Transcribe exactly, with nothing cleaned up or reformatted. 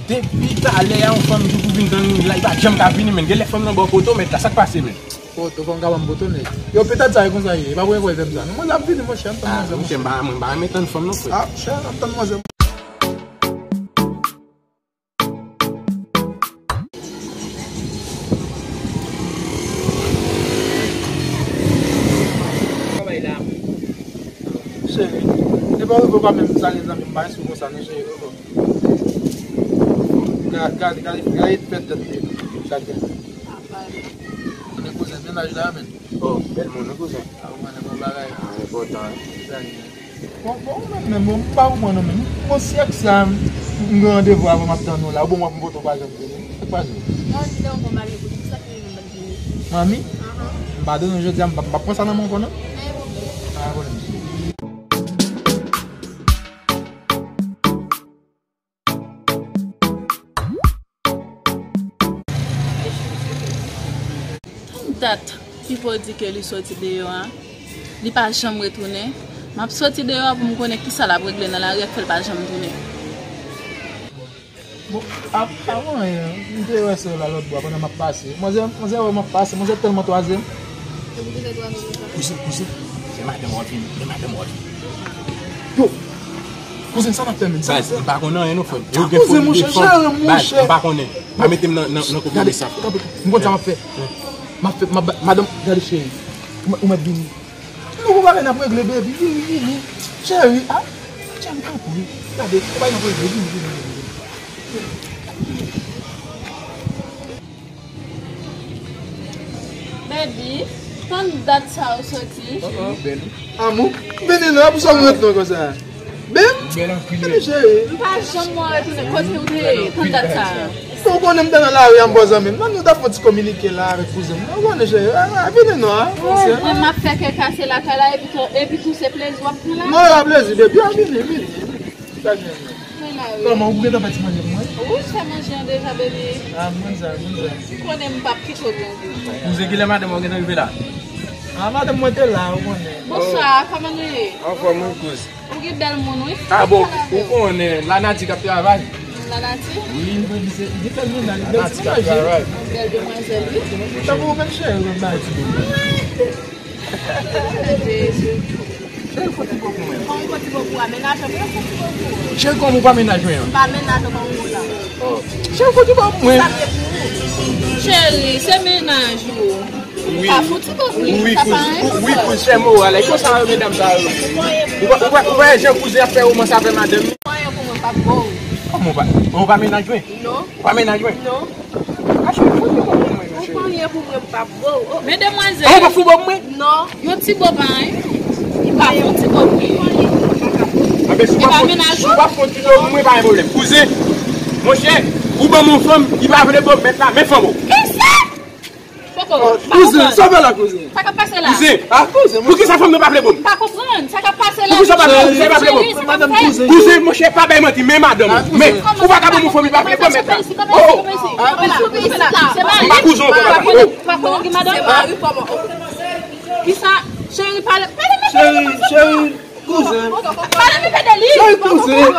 Depi talè a yon fanm di pou vin tann li la, li pa janm ka vini, men. Genlè fanm nan ba w poto, mèt la, sa k pase, men? Poto, fanm ka ban m poto, nèg. Yo, petèt sa e konsa ye. E pa premye fwa l fè m sa. Non, mwen ap vini, monchè, m tann manzè, monchè. Mwen pa, mwen pa renmen tann fanm non, frè. Ah, chè, m ap tann manzè. Cheri, e pa rive pa menm sale zanmi m pa sou konsa non cheri. Gade, gade, gade, gade fè tèt li. Gade. Konnen kouzen mennaj la menm. Oh, bèl moun wi kouzen. A ou konnen bon bagay. Ah, enpòtan wi. Sa gen. Bon, bon, ou menm menm, bon, m pa konprann ou menm. Bon, si ak sa, m gen randevou avè w m ap tann ou la. Ou bon, m ap poto pa janm vini. Sa k pase? Non, li te yon bon mari pou li, sa ki vin ban vini. Manmi? Ahan. M padone w jodi a, m p ap, m p ap pran sa nan men w ankò non. Pa gen pwoblèm. Pa gen pwoblèm. Tann dat Pipo di ke li soti deyò a, li pa janm retounen. M ap soti deyò a pou m konnen kisa l ap regle nan lari a k fè l pa janm tounen. Bon, a, avan, eh, m te wè sè w la lòt bò a pandan m ap pase. Manzè, manzè wè m ap pase, manzè tèlman twaze m. E pou ki fè twaze m sa? Kouzen, kouzen, se madanm w ap vini, se madanm w ap vini. Yo, kouzen, sa n ap fè menm? Sa n ap fè? Baz, m pa konn anyen non, frè m. Yo gen foli de fanm. Baz, m pa konnen. Pa mete m nan, nan, nan konpwomi sa, frè. Tanpri, tanpri. M konn sa m ap fè. M ap fè, m ap ba, madanm, gade cheri. Ou mèt, ou mèt vini. Nou gon bagay n ap regle, baby. Vini, vini. Cheri, ah. Cheri, tanpri. Gade, gon bagay n ap regle. Vini, vini, vini, vini. Baby, tann dat sa ou soti. Amou, vini non, pou sa ou ret non konsa. Bèl? Bèl anpil, wi. Cheri. M pa janm wè w retounen. Kote ou te ye? Tann dat sa. Ou konnen m te nan lari a, m bò zanmi m. Nan nou t ap fè yon ti kominike la avèk kouzen m. Ou konnen, cheri. Ah, ah, vini non, ah. Mwen, m ap fè kè kase lakay la, epi tou, epi tou se plezi w ap pran la. Non, e pa plezi, baby. Ah, vini, vini, vini. Sa gen menm? Kòman, ou gentan fè ti manje pou mwen? Wi, m fè manje an deja, baby. Ah, m konn sa, m konn sa. Ou konnen m p ap kite w gen gou. Kouzen, kilè madanm ou gentan rive la? Ah, madanm mwen te la, ou konnen. Bonswa, kòman nou ye? Anfòm, wi, kouz. Ou gen bèl moun, wi. Ah, bon, ou konnen, Lanati k ap travay. Lanati? Wi. Li se, li fè l menaj, bèl ti mennaj, wi. Bèl demwazèl, wi. Tankou ou menm cheri, ou menm bèl ti mennaj. Jezi. Cheri, fon ti bo pou mwen. Kòman fon ti bo pou a? Mennaj mwen, fon ti bo pou ou. Cheri, kòman ou pa mennaj mwen an? M pa mennaj ou, kòman ou la? Oh. Cheri, fon ti bo pou mwen. Sa vle pou ou? Cheri, se mennaj ou. Wi. Pa fouti pou wi, sa pa kouz, wi, kouz, fè moral. E konsa yo, medam sa yo. Ou pa, ou pa, ou pa wè jan kouzen ap fè womans avè madanm li? Anyen pou mwen, pa bo. Kòman ou pa, ou pa mennaj mwen? Non. Ou pa mennaj mwen? Non. A cheri, fouti bo pou mwen, cheri. Ou pa anyen pou mwen, pa bo. Men demwazèl. Ou pa fouti bo pou mwen? Non. Yon ti bo pa anyen. Li pa fouti bo pou mwen. Anben, si ou pa fouti, si ou pa fouti bo pou mwen, pa gen pwoblèm. Kouzen, monchè, ou ban m yon fanm, li pa vle bo, mèt la, men fanm ou. Kisa? Kouzen, sa w fè la, kouzen? Sa k ap pase la? Kouzen, ah, kouzen, poukisa fanm nan pa vle bo m? M pa konprann. Sa k ap pase la? Poukisa pa vle bo m? Sa pa vle bo m? Cheri, sa k ap fèt? Kouzen, monchè, pa bay manti, men madanm. Men, ou pa ka ban m yon fanm, li pa vle bo m, mèt la. Oh, oh. Kouzen, kouzen, kouzen. Se mari. Pa konnen ki madanm? Se mari, kòman? Kisa? Cheri, pale, pale, pale. Cheri, cheri. Kouzen. Pale nou de li. Cheri, kouzen.